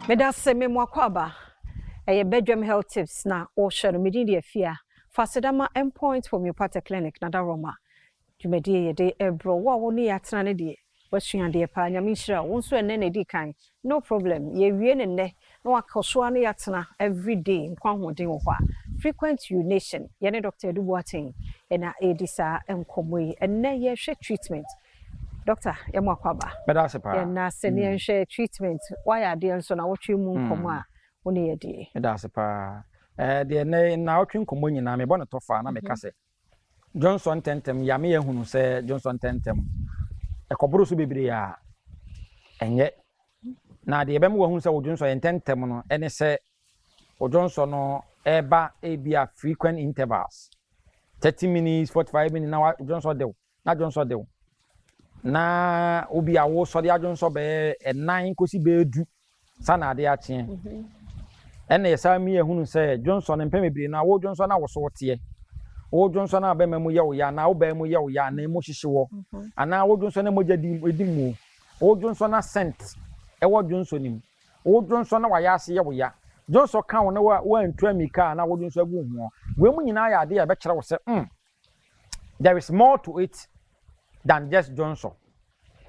Meda ase me mo akwaaba. Ɛyɛ Bedroom Health Tips na wɔhyɛ no. Medin de Afia. Fasedama Endpoint Homeopathic Clinic na da Roma. Dwumadie yɛde ɛbrɔ wo a wo ne yɛ atena ne deɛ. Wasua adeɛ paa. Nyame nhyira wo. Wo nso ɛnnɛ na ɛdi kan. No problem. Yɛwie ne nnɛ na wakɔ so a ne yɛatena every day nkwa ahoɔden wɔ hɔ a. Frequent urination. Yɛne Dr. Edu Boateng ɛna ɛredi saa nkɔmmɔ yi. Ɛnnɛ yɛhwɛ treatment. Doctor, yɛmo akwaaba. Meda ase paa. Yɛna sɛ ne yɛnhwɛ treatment. Wayɛ adeɛ nso na wotwe mu nkɔmmɔ a wo ne yɛdeɛ. Meda ase paa. Deɛ nnɛ na wotwe nkɔmmɔ nyinaa mebɔ ne tɔfa na meka sɛ dwonsɔ ntɛntɛm yame yɛhunu sɛ dwonsɔ ntɛntɛm ɛkɔboro so bebree a ɛnyɛ. Na deɛ ɛbɛma wahunu sɛ wo dwonsɔ yɛ ntɛntɛm no ɛne sɛ wo dwonsɔ no ɛba ebi a frequent intervals, 30 minutes, 45 minutes, na wa dwonsɔ dew na dwonsɔ dew na obi a wosɔre adwonsɔ bɛyɛ 4 kɔsi bɛyɛ 10 sa na ade akyeɛ. Ɛna yɛsan mi ehunu sɛ dwonsɔ no mpɛn bebree na wo dwonsɔ na woso teɛ, wo dwonsɔ na abɛma mu yɛ wo ya anaa wo bɛn mu yɛ wo ya anaa emu hyehye wɔ anaa wo dwonsɔ na mogya di edi mu, wo dwonsɔ na scent ɛwɔ dwonsɔ nim, wo dwonsɔ na wayɛ ase yɛ wo ya, dwonsɔ ka wo na wa wantu amika na wo dwonsɔ agu ho. Wei mu nyinaa yɛ adeɛ a ɛbɛkyerɛ wo sɛ there is more to it than just dwonsɔ.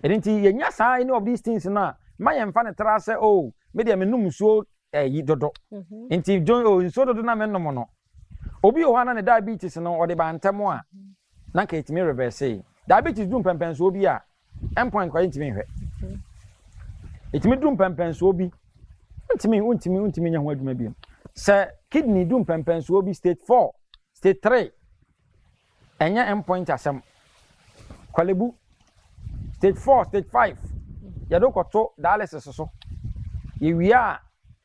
Ɛno nti yɛnya saa any of these things no a, ma yɛmfa ne tra sɛ, oh, me deɛ menom nsuo ɛyi dodo nti dwon oh, nsuo dodo na menom no. Obi wɔ hɔ a na ne diabetes no ɔde ba ntɛm a na nka ɛtumi reverse. Diabetes du mpɛmpɛnsoɔ bi a, endpoint kɔ yɛntumi nhwɛ. Ɛtumi du mpɛmpɛnsoɔ bi, ntumi nyɛ ho adwuma bio. Sɛ kidney du mpɛmpɛnsoɔ bi, stage 4, stage 3, ɛnyɛ endpoint asɛm. Korle Bu stage 4, stage 5, yɛde wokɔto dialysis so. Yɛwie a,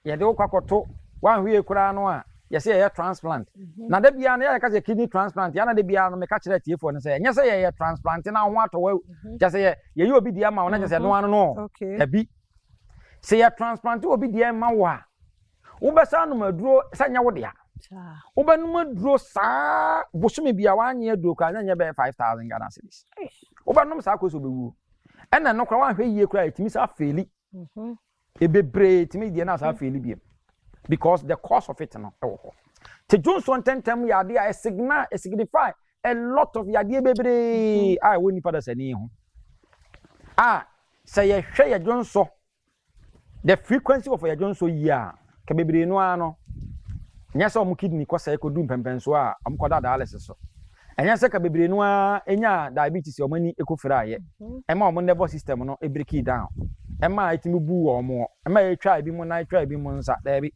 yɛde wokɔ akɔto wanhwɛ yie koraa no a, yɛsɛ yɛyɛ transplant. Na da biara no yɛka sɛ kidney transplant yɛna da biara no meka kyerɛ atiefoɔ no sɛ ɛnyɛ sɛ yɛyɛ transplant na ho atɔ wa kyɛ sɛ yɛyɛ obi deɛ ma wo na kyɛ sɛ ɛno ano no. Dabi, sɛ yɛ transplant obi deɛ ma wo a, wobɛsa nom aduro sɛ nyɛ wo dea. Wobɛnom aduro saa bosome bi a wanyɛ aduro koraa na nyɛ bɛyɛ 5,000 Ghana cedis. Wobɛnom saa kɔ sɛ wobɛwuo. Ɛna no koraa wanhwɛ yie koraa, ɛtumi sa fail. Ebebree tumi deɛ na asa fail biem because the cause of it no ɛwɔ hɔ. Te dwonsɔ ntɛntɛm yɛ adeɛ a ɛsignal, ɛsignify a lot of yadeɛ bebree a ɛwɔ nipa dasani ho a sɛ yɛhwɛ yɛ dwonsɔ, the frequency of yɛ dwonsɔ yie a, ka bebree no ara no nyɛ sɛ ɔmo kidney kɔ sɛ kɔdu mpɛmpɛnsoɔ a ɔmo kɔda dialysis so. Ɛnyɛ sɛ ka bebree no ara enya diabetes a ɔmo ani kɔ fira ayɛ ɛma ɔmo nervous system no break down, ɛma ɛtumi bu wɔn mo, ɛma etwa ebi mu nan, etwa ebi mu nsa. Daabi,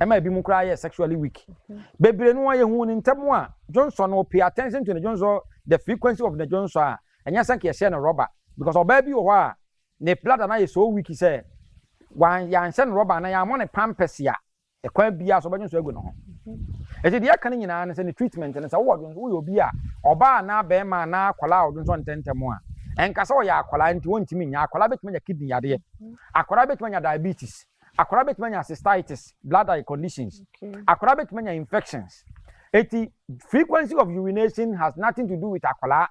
ɛma ebi mu koraa yɛ sexually weak. Bebree no ara yɛhu ne ntɛm a dwonsɔ no, pay attention to ne dwonsɔ, the frequency of ne dwonsɔ a, ɛnyɛ sɛ nka yɛhyɛ no rɔba, because ɔbaa bi wɔ hɔ a ne bladder no ayɛ so weak sɛ wan yɛanhyɛ no rɔba na yɛamɔ ne pampers a, ɛkwan biara so ɔbɛdwonsɔ agu ne ho. Ɛti deɛ ɛka no nyinaa ne sɛ ne treatment no, sɛ wowɔ dwonsɔ, woyɛ obi a ɔbaa anaa bɛrima anaa akwadaa a ɔdwonsɔ ntɛntɛm a, ɛnka sɛ ɔyɛ akwadaa nti wɔntumi nya. Akwadaa bɛtumi anya kidney yadeɛ, akwadaa bɛtumi anya diabetes, akwadaa bɛtumi anya cystitis, bladder conditions, akwadaa bɛtumi anya infections. Eti frequency of urination has nothing to do with akwadaa,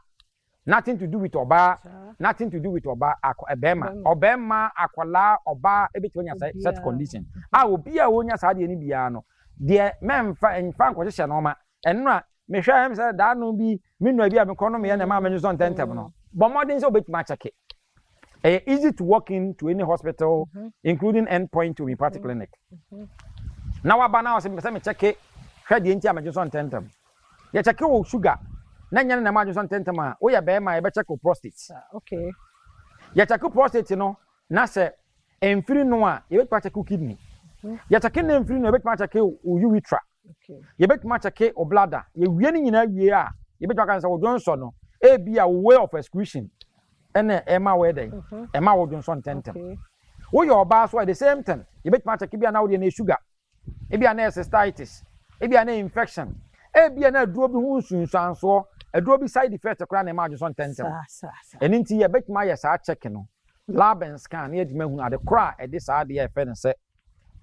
nothing to do with ɔbaa, nothing to do with ɔbaa akɔ ɛbɛrima, ɔbɛrima, akwadaa, ɔbaa ebɛtumi anya such condition a. Obi a wonya saa deɛ no biara no deɛ, mɛnfa nfa nkɔhyehyɛ nɔɔma. Ɛno a mehwɛ ɛm sɛ daano bi me nua bi a mekɔ no meyɛ na ɛma me nsɔ ntɛntɛm no, bɔ mmɔden sɛ wobɛtumi akyɛke. Ɛyɛ easy to walk in to any hospital, including Endpoint Homeopathic Clinic, na waba na ɔsɛ sɛ mekyɛke hwɛ deɛ nti a megye sɔ ntɛntɛm. Yɛkyɛke wo sugar na nyɛ no na ɛma adwe sɔ ntɛntɛm a, woyɛ bɛrima a, yɛbɛkyɛke wo prostate. Yɛkyɛke prostate no na sɛ mfiri no a, yɛbɛtumi akyɛke wo kidney. Yɛkyɛke ne mfiri no, yɛbɛtumi akyɛke wo urethra, yɛbɛtumi akyɛke wo bladder. Yɛwie no nyinaa wie a, yɛbɛtumi aka sɛ wo dwonsɔ no ebi a wo way of excretion ɛna ɛma wo ɛdɛn ɛma wo dwonsɔ ntɛntɛm. Woyɛ ɔbaa so a, the same thing, yɛbɛtumi akyɛke bi a na wodeɛ no yɛ sugar, ebi a na yɛ cystitis, ebi a na yɛ infection, ebi a na aduro bi ho nsunsuansoɔ, aduro bi side effect koraa na ɛma adwonsɔ ntɛntɛm. Ɛno nti yɛbɛtumi ayɛ saa check no, lab and scan, na yɛtumi ahunu ade korɔ a ɛde saa adeɛ a yɛfrɛ no sɛ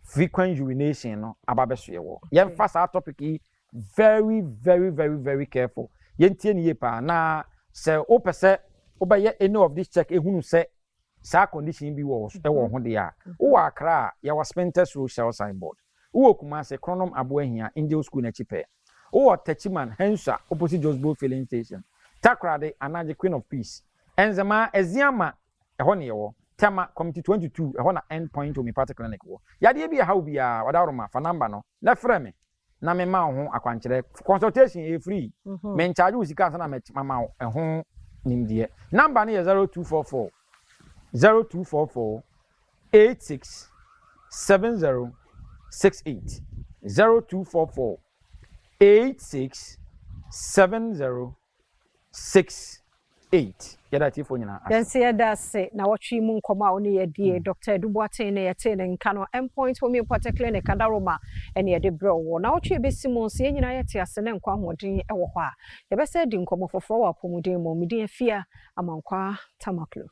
frequent urination no aba bɛsoɛ wɔ. Yɛmfa saa topic yi very very very very careful. Yɛntie ne yie paa. Na sɛ wopɛ sɛ wobɛyɛ any of this check ehunu sɛ Saa condition bi wɔ ɛwɔ ho deɛ a, wowɔ Accra a, yɛwɔ Spintex Road, Shell signboard. Wowɔ Kumase, Kronom Aboahia, Angel School n'akyi pɛ. Wowɔ Techiman, Hensa, opposite Josbo Filling Station. Takoradi, Anagye, Queen of Peace. Nzema, Eziama, ɛhɔ ne yɛwɔ. Tema, Community 22, ɛhɔ na End Point Homeopathic Clinic wɔ. Yadeɛ bi ɛha wo biara, wɔda fa number no na frɛ me na mema wo ho akwankyerɛ. Consultation yɛ free. Mencharge wo sika ansa na mama wo ɛho nimdeɛ. Number no yɛ 0244 0244 86 70 68, 0244 86 70 68. Yɛda atiefoɔ nyinaa ase. Yɛnse yɛda ase na wɔtwe mu nkɔmmɔ a wo ne yɛdie. Dr Edu Boateng ne yɛtee ne nka no, Endpoint Homeopathic Clinic adaroma ɛne yɛde brɛ wo. Na wɔtwe bɛsi mu nso, yɛn nyinaa yɛte ase ne nkwa, ahoɔden ɛwɔ hɔ a, yɛbɛsɛ di nkɔmmɔ foforɔ wɔ apɔmuden mu. Medin Afia Amankwa Tamaklo.